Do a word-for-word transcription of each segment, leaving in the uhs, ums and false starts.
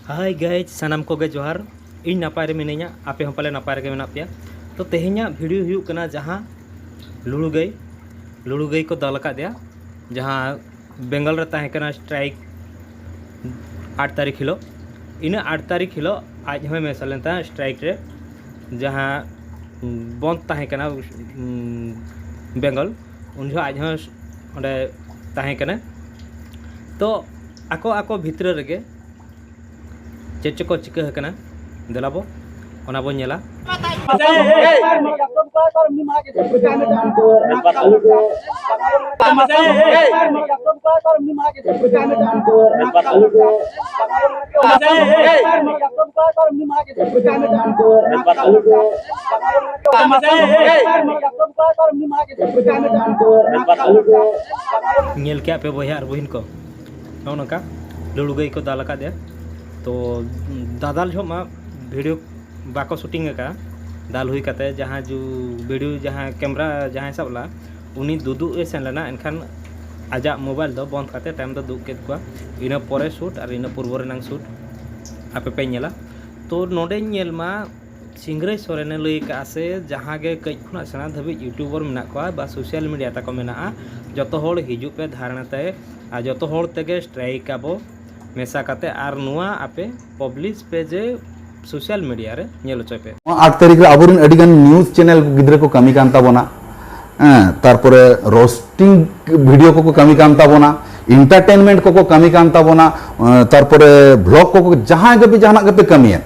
ᱦᱟᱭ ᱜᱟᱭᱡᱽ, ᱥᱟᱱᱟᱢ ᱠᱚᱜᱮ ᱡᱚᱦᱟᱨ᱾ ᱤᱧ ᱱᱟᱯᱟᱭ ᱨᱮ ᱢᱤᱱᱟᱹᱧᱟ, ᱟᱯᱮ ᱦᱚᱸ ᱯᱟᱞᱮ ᱱᱟᱯᱟᱭ ᱨᱮᱜᱮ ᱢᱮᱱᱟᱜ ᱯᱮᱭᱟ᱾ ᱛᱚ, ᱛᱮᱦᱮᱧᱟᱜ ᱵᱷᱤᱰᱤᱭᱳ ᱦᱩᱭᱩᱜ ᱠᱟᱱᱟ ᱡᱟᱦᱟᱸ ᱞᱩᱲᱩ ᱜᱟᱹᱭ, ᱞᱩᱲᱩ ᱜᱟᱹᱭ ᱠᱚ ᱫᱟᱞ ᱟᱠᱟᱫᱮᱭᱟ, ᱡᱟᱦᱟᱸ ᱵᱮᱝᱜᱚᱞ ᱨᱮ ᱛᱟᱦᱮᱸ ᱠᱟᱱᱟ ᱥᱴᱨᱟᱭᱤᱠ ᱟᱴ ᱛᱟᱹᱨᱤᱠᱷ ᱦᱤᱞᱳᱜ᱾ ᱤᱱᱟᱹ ᱟᱴ ᱛᱟᱹᱨᱤᱠᱷ ᱦᱤᱞᱳᱜ ᱟᱡ ᱦᱚᱸᱭ ᱢᱮᱥᱟ ᱞᱮᱱ ᱛᱟᱦᱮᱸ ᱥᱴᱨᱟᱭᱤᱠ ᱨᱮ, ᱡᱟᱦᱟᱸ ᱵᱚᱱᱫ ᱛᱟᱦᱮᱸ ᱠᱟᱱᱟ, ᱩᱸ, ᱵᱮᱝᱜᱚᱞ, ᱩᱱ ᱡᱚᱦᱚᱜ ᱟᱡ ᱦᱚᱸ ᱚᱸᱰᱮ ᱛᱟᱦᱮᱸ ᱠᱟᱱᱟ᱾ ᱛᱚ, ᱟᱠᱚ ᱟᱠᱚ ᱵᱷᱤᱛᱨᱤ ᱨᱮᱜᱮ ᱪᱮᱫ ᱪᱚᱠᱚ ᱪᱤᱠᱟᱹ ᱟᱠᱟᱱᱟ, ᱫᱮᱞᱟᱵᱚ ᱚᱱᱟ ᱵᱚᱱ ᱧᱮᱞᱟ᱾ ᱧᱮᱞ ᱠᱮᱜᱼᱟ ᱯᱮ ᱵᱚᱭᱦᱟ ᱟᱨ ᱵᱩᱦᱤᱱ ᱠᱚ, ᱱᱚᱜᱼᱚ ᱱᱚᱝᱠᱟ ᱞᱩᱲᱩ ᱜᱟᱹᱭ ᱠᱚ ᱫᱟᱞ ᱟᱠᱟᱫᱮᱭᱟ᱾ ᱛᱚ ᱫᱟᱫᱟᱞ ᱡᱚᱦᱚᱜ ᱢᱟ ᱵᱷᱤᱰᱤᱭᱳ ᱵᱟᱠᱚ ᱥᱩᱴᱤᱝ ᱟᱠᱟᱫᱼᱟ, ᱫᱟᱞ ᱦᱩᱭ ᱠᱟᱛᱮ ᱡᱟᱦᱟᱸ ᱡᱩ ᱵᱷᱤᱰᱤᱭᱳ ᱡᱟᱦᱟᱸ ᱠᱮᱢᱨᱟ ᱡᱟᱦᱟᱸᱭ ᱥᱟᱵ ᱞᱮᱫᱼᱟ, ᱩᱱᱤ ᱫᱩᱫᱩᱜ ᱮ ᱥᱮᱱ ᱞᱮᱱᱟ, ᱮᱱᱠᱷᱟᱱ ᱟᱡᱟᱜ ᱢᱳᱵᱟᱭᱤᱞ ᱫᱚ ᱵᱚᱱᱫ ᱠᱟᱛᱮ ᱛᱟᱭᱚᱢ ᱫᱚ ᱫᱩᱫᱩᱜ ᱠᱮᱫ ᱠᱚᱣᱟ᱾ ᱤᱱᱟᱹ ᱯᱚᱨᱮ ᱥᱩᱴ ᱟᱨ ᱤᱱᱟᱹ ᱯᱩᱨᱵᱚ ᱨᱮᱱᱟᱝ ᱥᱩᱴ ᱟᱯᱮ ᱯᱮ ᱧᱮᱞᱟ᱾ ᱛᱚ ᱱᱚᱰᱮᱧ ᱧᱮᱞ ᱢᱟ ᱥᱤᱝᱨᱟᱹᱭ ᱥᱚᱨᱮᱱᱮ ᱞᱟᱹᱭ ᱠᱟᱜᱼᱟ ᱥᱮ ᱡᱟᱦᱟᱸ ᱜᱮ ᱠᱟᱹᱡ ᱠᱷᱚᱱᱟᱜ ᱥᱮᱬᱟ ᱫᱷᱟᱹᱵᱤᱡ ᱭᱩᱴᱩᱵᱟᱨ ᱢᱮᱱᱟᱜ ᱠᱚᱣᱟ ᱵᱟ ᱥᱳᱥᱟᱞ ᱢᱤᱰᱤᱭᱟ ᱛᱟᱠᱚ ᱢᱮᱱᱟᱜᱼᱟ, ᱡᱚᱛᱚ ᱦᱚᱲ ᱦᱤᱡᱩᱜ ᱯᱮ ᱫᱷᱟᱨᱱᱟ ᱛᱮ ᱟᱨ ᱡᱚᱛᱚ ᱦᱚᱲ ᱛᱮᱜᱮ ᱥᱴᱨᱟᱭᱤᱠ ᱟᱵᱚ ᱢᱮᱥᱟ ᱠᱟᱛᱮ ᱟᱨ ᱱᱚᱣᱟ ᱟᱯᱮ ᱯᱟᱵᱽᱞᱤᱥ ᱯᱮ ᱡᱮ ᱥᱳᱥᱟᱞ ᱢᱤᱰᱤᱭᱟ ᱨᱮ ᱧᱮᱞ ᱦᱚᱪᱚᱭ ᱯᱮ᱾ ᱱᱚᱣᱟ ᱟᱴ ᱛᱟᱹᱨᱤᱠᱷ ᱨᱮ ᱟᱵᱚᱨᱮᱱ ᱟᱹᱰᱤᱜᱟᱱ ᱱᱤᱭᱩᱡᱽ ᱪᱮᱱᱮᱞ ᱜᱤᱫᱽᱨᱟᱹ ᱠᱚ ᱠᱟᱹᱢᱤ ᱠᱟᱱ ᱛᱟᱵᱚᱱᱟ, ᱦᱮᱸ, ᱛᱟᱨᱯᱚᱨᱮ ᱨᱳᱥᱴᱤᱝ ᱵᱷᱤᱰᱤᱭᱳ ᱠᱚᱠᱚ ᱠᱟᱹᱢᱤ ᱠᱟᱱ ᱛᱟᱵᱚᱱᱟ, ᱮᱱᱴᱟᱨᱴᱮᱱᱢᱮᱱᱴ ᱠᱚᱠᱚ ᱠᱟᱹᱢᱤ ᱠᱟᱱ ᱛᱟᱵᱚᱱᱟ, ᱮᱸ, ᱛᱟᱨᱯᱚᱨᱮ ᱵᱷᱞᱚᱜ ᱠᱚᱠᱚ, ᱡᱟᱦᱟᱸᱭ ᱜᱮᱯᱮ ᱡᱟᱦᱟᱱᱟᱜ ᱜᱮᱯᱮ ᱠᱟᱹᱢᱤᱭᱟ,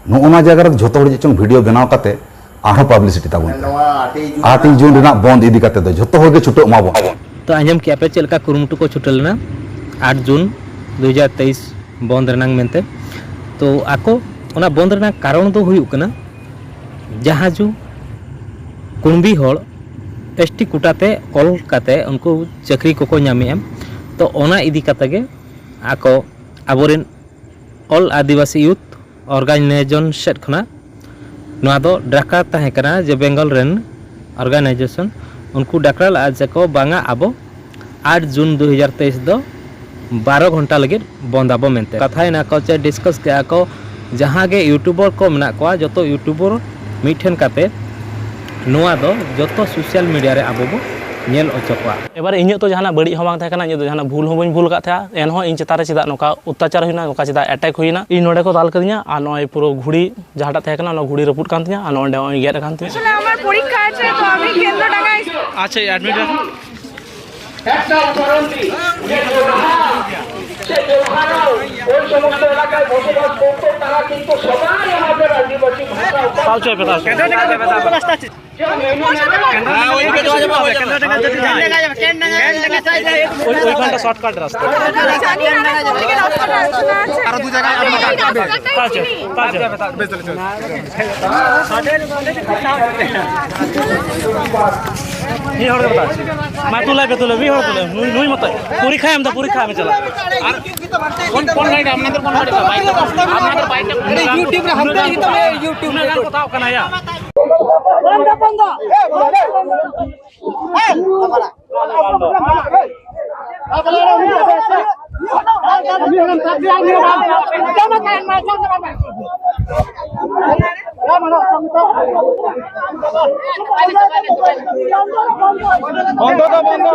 ᱱᱚᱜᱼᱚ ᱱᱚᱣᱟ ᱡᱟᱭᱜᱟ ᱨᱮ ᱡᱷᱚᱛᱚ ᱦᱚᱲ ᱪᱮᱫ ᱪᱚᱝ ᱵᱷᱤᱰᱤᱭᱳ ᱵᱮᱱᱟᱣ ᱠᱟᱛᱮ ᱟᱨᱦᱚᱸ ᱯᱟᱵᱽᱞᱤᱥᱤᱴᱤ ᱛᱟᱵᱚᱱ ᱯᱮ᱾ ᱱᱚᱣᱟ ᱟᱴᱮᱭ ᱡᱩᱱ ᱟᱴᱮᱭ ᱡᱩᱱ ᱨᱮᱱᱟᱜ ᱵᱚᱱᱫ ᱤᱫᱤ ᱠᱟᱛᱮ ᱫᱚ ᱡᱷᱚᱛᱚ ᱦᱚᱲ ᱜᱮ ᱪᱷᱩᱴᱟᱹᱜ ᱢᱟᱵᱚᱱ᱾ ᱛᱚ ᱟᱸᱡᱚᱢ ᱠᱮᱜᱼᱟ ᱯᱮ ᱪᱮᱫ ᱞᱮᱠᱟ ᱠᱩᱨᱩᱢᱩᱴᱩ ᱠᱚ ᱪᱷᱩᱴᱟᱹᱣ ᱞᱮᱱᱟ ᱟᱴ ᱡᱩᱱ ᱫᱩ ᱦᱟᱡᱟᱨ ᱛᱮᱭᱤᱥ ᱵᱚᱱᱫ ᱨᱮᱱᱟᱝ ᱢᱮᱱᱛᱮ᱾ ᱛᱚ ᱟᱠᱚ ᱚᱱᱟ ᱵᱚᱱᱫ ᱨᱮᱱᱟᱜ ᱠᱟᱨᱚᱱ ᱫᱚ ᱦᱩᱭᱩᱜ ᱠᱟᱱᱟ, ᱡᱟᱦᱟᱸ ᱡᱩ ᱠᱩᱬᱵᱤ ᱦᱚᱲ ᱮᱥ ᱴᱤ ᱠᱳᱴᱟ ᱛᱮ ᱚᱞ ᱠᱟᱛᱮ ᱩᱱᱠᱩ ᱪᱟᱹᱠᱨᱤ ᱠᱚᱠᱚ ᱧᱟᱢᱮᱜᱼᱟ᱾ ᱛᱚ ᱚᱱᱟ ᱤᱫᱤ ᱠᱟᱛᱮ ᱜᱮ ᱟᱠᱚ ᱟᱵᱚᱨᱮᱱ ᱚᱞ ᱟᱹᱫᱤᱵᱟᱹᱥᱤ ᱭᱩᱛᱷ ᱚᱨᱜᱟᱱᱟᱭᱡᱮᱥᱚᱱ ᱥᱮᱫ ᱠᱷᱚᱱᱟᱜ ᱱᱚᱣᱟ ᱫᱚ ᱰᱟᱠᱨᱟ ᱛᱟᱦᱮᱸ ᱠᱟᱱᱟ, ᱡᱮ ᱵᱮᱝᱜᱚᱞ ᱨᱮᱱ ᱚᱨᱜᱟᱱᱟᱭᱡᱮᱥᱚᱱ, ᱩᱱᱠᱩ ᱰᱟᱠᱨᱟ ᱞᱮᱫᱼᱟ ᱡᱮ ᱠᱚ ᱵᱟᱝᱟ, ᱟᱵᱚ ᱟᱴ ᱡᱩᱱ ᱫᱩ ᱦᱟᱡᱟᱨ ᱛᱮᱭᱤᱥ ᱫᱚ ᱵᱟᱨᱚ ᱜᱷᱚᱱᱴᱟ ᱞᱟᱹᱜᱤᱫ ᱵᱚᱱᱫ ᱟᱵᱚ ᱢᱮᱱᱛᱮ ᱠᱟᱛᱷᱟᱭᱮᱱᱟ ᱠᱚ, ᱪᱮ ᱰᱤᱥᱠᱟᱥ ᱠᱮᱜᱼᱟ ᱠᱚ᱾ ᱡᱟᱦᱟᱸ ᱜᱮ ᱭᱩᱴᱩᱵᱟᱨ ᱠᱚ ᱢᱮᱱᱟᱜ ᱠᱚᱣᱟ, ᱡᱚᱛᱚ ᱭᱩᱴᱩᱵᱟᱨ ᱢᱤᱫ ᱴᱷᱮᱱ ᱠᱟᱛᱮ ᱱᱚᱣᱟ ᱫᱚ ᱡᱚᱛᱚ ᱥᱳᱥᱟᱞ ᱢᱤᱰᱤᱭᱟ ᱨᱮ ᱟᱵᱚ ᱵᱚ ᱧᱮᱞ ᱦᱚᱪᱚ ᱠᱚᱣᱟ᱾ ᱮᱵᱟᱨ ᱤᱧᱟᱹᱜ ᱛᱚ ᱡᱟᱦᱟᱱᱟᱜ ᱵᱟᱹᱲᱤᱡ ᱦᱚᱸ ᱵᱟᱝ ᱛᱟᱦᱮᱸ ᱠᱟᱱᱟ, ᱤᱧᱟᱹᱜ ᱫᱚ ᱡᱟᱦᱟᱱᱟᱜ ᱵᱷᱩᱞ ᱦᱚᱸ ᱵᱟᱹᱧ ᱵᱷᱩᱞ ᱟᱠᱟᱫ ᱛᱟᱦᱮᱸᱜᱼᱟ, ᱮᱱᱦᱚᱸ ᱤᱧ ᱪᱮᱛᱟᱱ ᱨᱮ ᱪᱮᱫᱟᱜ ᱱᱚᱝᱠᱟ ᱚᱛᱛᱟᱪᱟᱨ ᱦᱩᱭᱱᱟ, ᱱᱚᱝᱠᱟ ᱪᱮᱫᱟᱜ ᱮᱴᱮᱠ ᱦᱩᱭᱱᱟ? ᱤᱧ ᱱᱚᱰᱮ ᱠᱚ ᱫᱟᱞ ᱠᱟᱹᱫᱤᱧᱟ ᱟᱨ ᱱᱚᱜᱼᱚᱭ ᱯᱩᱨᱟᱹ ᱜᱷᱩᱲᱤ ᱡᱟᱦᱟᱸᱴᱟᱜ ᱛᱟᱦᱮᱸ ᱠᱟᱱᱟ, ᱚᱱᱟ ᱜᱷᱩᱲᱤ ᱨᱟᱹᱯᱩᱫ ᱠᱟᱱ ᱛᱤᱧᱟ ᱟᱨ ᱱᱚᱜᱼᱚᱭ ᱜᱮᱫ ᱟᱠᱟᱱ ᱛᱤᱧᱟ᱾ আসলে আমার পরীক্ষা আছে, তো আমি কেন্দ্র টাঙ্গাই। আচ্ছা, এই অ্যাডমিট রাখুন। একটা উদাহরণ দিই, যে জোরহাট, সে জোরহাটও ওই সমস্ত এলাকায় বসবাস করতো, তারা কিন্তু সবাই আমাদের আদিবাসী ভাষা। তাও চেপে, তাও চেপে। হ্যাঁ, ওই পেটে বাজে পাবে, কেন? ওই, ওইখানটা শর্টকাট রাস্তা। আরো দু জায়গায় আপনার কাটবে। তাও চেপে, তাও চেপে। ᱢᱤᱫ ᱦᱚᱲ ᱜᱮ ᱵᱟᱛᱟᱣ᱾ ᱢᱟ ᱛᱩᱞᱟᱹᱭ ᱯᱮ, ᱛᱩᱞᱟᱹᱭ, ᱢᱤᱫ ᱦᱚᱲ ᱛᱩᱞᱟᱹᱭ᱾ ᱱᱩᱭ, ᱱᱩᱭ ᱢᱚᱛᱚ᱾ ᱯᱚᱨᱤᱠᱷᱟ ᱮᱢ ᱫᱚ, ᱯᱚᱨᱤᱠᱷᱟ ᱮᱢ ᱪᱟᱞᱟᱜ᱾ কোন, কোন গাড়িটা? আপনাদের কোন গাড়িটা? বাইকটা? আপনাদের বাইকটা? YouTube রে হামতে দিতে হবে, YouTube। উনার গান কোথাও কানা ইয়া। বন্ধ, বন্ধ। বন্ধ তো বন্ধ।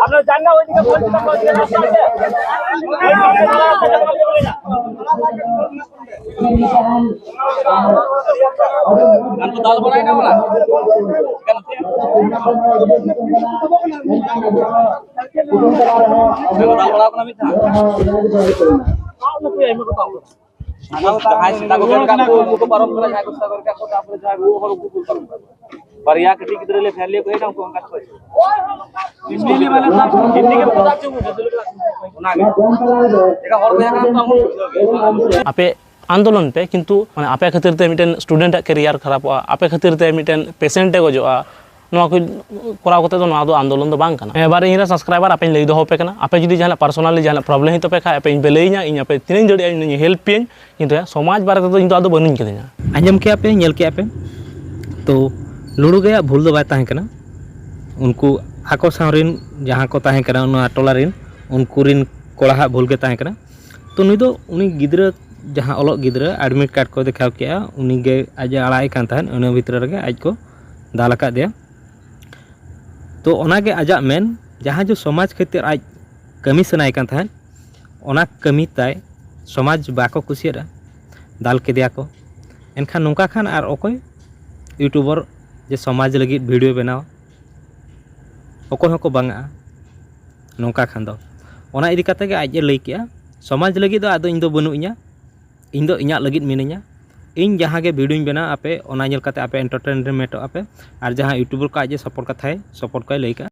আপনারা যান না, ওইদিকে বলছি, তারপর ওইদিকে রাস্তা আছে। ᱟᱨ ᱠᱚ ᱫᱟᱞ ᱵᱟᱲᱟᱭᱮᱱᱟ ᱵᱚᱞᱮ? ᱟᱨ ᱠᱚ ᱫᱟᱞ ᱵᱟᱲᱟ ᱠᱟᱱᱟ ᱢᱤᱫ ᱫᱷᱟᱣ? ᱟᱫᱚ ᱡᱟᱦᱟᱸᱭ ᱥᱮᱛᱟ ᱠᱚ ᱜᱮᱨ ᱠᱟᱜ ᱠᱚ, ᱩᱱᱠᱩ ᱠᱚ ᱯᱟᱨᱚᱢ ᱠᱟᱱᱟ, ᱡᱟᱦᱟᱸᱭ ᱠᱚ ᱥᱮᱛᱟ ᱠᱚ ᱜᱮᱨ ᱠᱟᱜ ᱠᱚ, ᱛᱟᱨᱯᱚᱨᱮ ᱡᱟᱦᱟᱸᱭ ᱨᱩᱣᱟᱹ ᱦᱚᱲ, ᱩᱱᱠᱩ ᱠᱚ ᱯᱟᱨᱚᱢ ᱠᱟᱱᱟ᱾ ᱵᱟᱨᱭᱟ ᱠᱟᱹᱴᱤᱡ ᱜᱤᱫᱽᱨᱟᱹ ᱞᱮ ᱯᱷᱮᱞ ᱞᱮᱫ ᱠᱚᱣᱟ, ᱚᱱᱠᱟ ᱠᱚ ᱦᱤᱪᱚᱜ ᱠᱟᱱᱟ᱾ ᱦᱤᱱᱫᱤ ᱜᱮ ᱢᱟᱱᱮ ᱦᱤᱱᱫᱤ ᱜᱮ ᱵᱩᱡᱷᱟᱹᱣ ᱜᱮ ᱦᱩᱭᱩᱜ ᱠᱟᱱᱟ᱾ ᱚᱱᱟᱜᱮ᱾ ᱮᱴᱟᱜ ᱦᱚᱲ ᱠᱚ ᱡᱟᱦᱟᱸ ᱠᱟᱱᱟ, ᱩᱱᱠᱩ ᱵᱩᱡᱷᱟᱹᱣ ᱜᱮ ᱦᱩᱭᱩᱜ ᱠᱟᱱᱟ᱾ ᱟᱯᱮ ᱟᱱᱫᱳᱞᱚᱱ ᱯᱮ, ᱠᱤᱱᱛᱩ ᱢᱟᱱᱮ ᱟᱯᱮ ᱠᱷᱟᱹᱛᱤᱨ ᱛᱮ ᱢᱤᱫᱴᱮᱱ student ᱟᱜ career ᱠᱷᱟᱨᱟᱯᱚᱜᱼᱟ, ᱟᱯᱮ ᱠᱷᱟᱹᱛᱤᱨ ᱛᱮ ᱢᱤᱫᱴᱮᱱ patient ᱮ ᱜᱚᱡᱚᱜᱼᱟ, ᱱᱚᱣᱟ ᱠᱚ ᱠᱚᱨᱟᱣ ᱠᱟᱛᱮ ᱫᱚ ᱱᱚᱣᱟ ᱫᱚ ᱟᱱᱫᱳᱞᱚᱱ ᱫᱚ ᱵᱟᱝ ᱠᱟᱱᱟ᱾ ᱮᱵᱟᱨ ᱤᱧ ᱨᱮᱱ subscriber ᱟᱯᱮᱧ ᱞᱟᱹᱭ ᱫᱚᱦᱚ ᱟᱯᱮ ᱠᱟᱱᱟ, ᱟᱯᱮ ᱡᱩᱫᱤ ᱡᱟᱦᱟᱱᱟᱜ personally ᱡᱟᱦᱟᱱᱟᱜ problem ᱦᱩᱭᱩᱜ ᱛᱟᱯᱮ ᱠᱷᱟᱡ ᱟᱯᱮ ᱤᱧ ᱯᱮ ᱞᱟᱹᱭᱟᱹᱧᱟ, ᱤᱧ ᱟᱯᱮ ᱛᱤᱱᱟᱹᱜ ᱤᱧ ᱫᱟᱲᱮᱭᱟᱜᱼᱟ ᱤᱧ help ᱯᱮᱭᱟᱹᱧ, ᱠᱤᱱᱛᱩ ᱦᱮᱸ, ᱥᱚᱢᱟᱡᱽ ᱵᱟᱨᱮ ᱛᱮᱫᱚ ᱤᱧ ᱫᱚ ᱟᱫᱚ ᱵᱟᱹᱱᱩᱧ ᱠᱟᱹᱫᱤᱧᱟ᱾ ᱟᱸᱡᱚᱢ ᱠᱮᱜᱼᱟ ᱯᱮ, ᱧᱮᱞ ᱠᱮᱜᱼᱟ ᱯᱮ, ᱛᱚ ᱞᱩᱲᱩ ᱜᱟᱹᱭᱟᱜ ᱵᱷᱩᱞ ᱫᱚ ᱵᱟᱭ ᱛᱟᱦᱮᱸ ᱠᱟᱱᱟ, ᱩᱱᱠᱩ ᱟᱠᱚ ᱥᱟᱶ ᱨᱮᱱ ᱡᱟᱦᱟᱸ ᱠᱚ ᱛᱟᱦᱮᱸ ᱠᱟᱱᱟ, ᱱᱚᱣᱟ ᱴᱚᱞᱟ ᱨᱮᱱ, ᱩᱱᱠᱩ ᱨᱮᱱ ᱠᱚᱲᱟ ᱦᱟᱜ ᱵᱷᱩᱞ ᱜᱮ ᱛᱟᱦᱮᱸ ᱠᱟᱱᱟ᱾ ᱛᱚ ᱱᱩᱭ ᱫᱚ ᱩᱱᱤ ᱜᱤᱫᱽᱨᱟᱹ ᱡᱟᱦᱟᱸ ᱚᱞᱚᱜ ᱜᱤᱫᱽᱨᱟᱹ admit card ᱠᱚ ᱫᱮᱠᱷᱟᱣ ᱠᱮᱜᱼᱟ, ᱩᱱᱤ ᱜᱮ ᱟᱡ ᱮ ᱟᱲᱟᱜ ᱮ ᱠᱟᱱ ᱛᱟᱦᱮᱸᱫ, ᱤᱱᱟᱹ ᱵᱷᱤᱛᱨᱤ ᱨᱮᱜᱮ ᱟᱡ ᱠᱚ ᱫᱟᱞ ᱟᱠᱟᱫ ᱫᱮᱭᱟ᱾ ᱛᱚ ᱚᱱᱟ ᱜᱮ ᱟᱡᱟᱜ ᱢᱮᱱ, ᱡᱟᱦᱟᱸ ᱡᱮ ᱥᱚᱢᱟᱡᱽ ᱠᱷᱟᱹᱛᱤᱨ ᱟᱡ ᱠᱟᱹᱢᱤ ᱥᱟᱱᱟᱭᱮ ᱠᱟᱱ ᱛᱟᱦᱮᱸᱫ, ᱚᱱᱟ ᱠᱟᱹᱢᱤ ᱛᱟᱭ ᱥᱚᱢᱟᱡᱽ ᱵᱟᱠᱚ ᱠᱩᱥᱤᱭᱟᱫᱟ, ᱫᱟᱞ ᱠᱮᱫᱮᱭᱟ ᱠᱚ᱾ ᱮᱱᱠᱷᱟᱱ ᱱᱚᱝᱠᱟ ᱠᱷᱟᱱ ᱟᱨ ᱚᱠᱚᱭ YouTuber ᱡᱮ ᱥᱚᱢᱟᱡᱽ ᱞᱟᱹᱜᱤᱫ video ᱵᱮᱱᱟᱣ, ᱚᱠᱚᱭ ᱦᱚᱸᱠᱚ ᱵᱟᱝᱟᱜᱼᱟ ᱱᱚᱝᱠᱟ ᱠᱷᱟᱱ ᱫᱚ᱾ ᱚᱱᱟ ᱤᱫᱤ ᱠᱟᱛᱮ ᱜᱮ ᱟᱡ ᱮ ᱞᱟᱹᱭ ᱠᱮᱜᱼᱟ, ᱥᱚᱢᱟᱡᱽ ᱞᱟᱹᱜᱤᱫ ᱫᱚ ᱟᱫᱚ ᱤᱧ ᱫᱚ ᱵᱟᱹᱱᱩᱜ ᱤᱧᱟ, ᱤᱧ ᱫᱚ ᱤᱧᱟᱹᱜ ᱞᱟᱹᱜᱤᱫ ᱢᱤᱱᱟᱹᱧᱟ, ᱤᱧ ᱡᱟᱦᱟᱸ ᱜᱮ videoᱧ ᱵᱮᱱᱟᱣ ᱟᱯᱮ ᱚᱱᱟ ᱧᱮᱞ ᱠᱟᱛᱮ ᱟᱯᱮ entertainmentᱚᱜᱼᱟ ᱯᱮ᱾ ᱟᱨ ᱡᱟᱦᱟᱸ YouTuberᱚᱜ ᱠᱟᱱ ᱟᱡ ᱮ support ᱠᱟᱛᱷᱟᱭ support ᱠᱚᱭ ᱞᱟᱹᱭ ᱠᱟᱜᱼᱟ᱾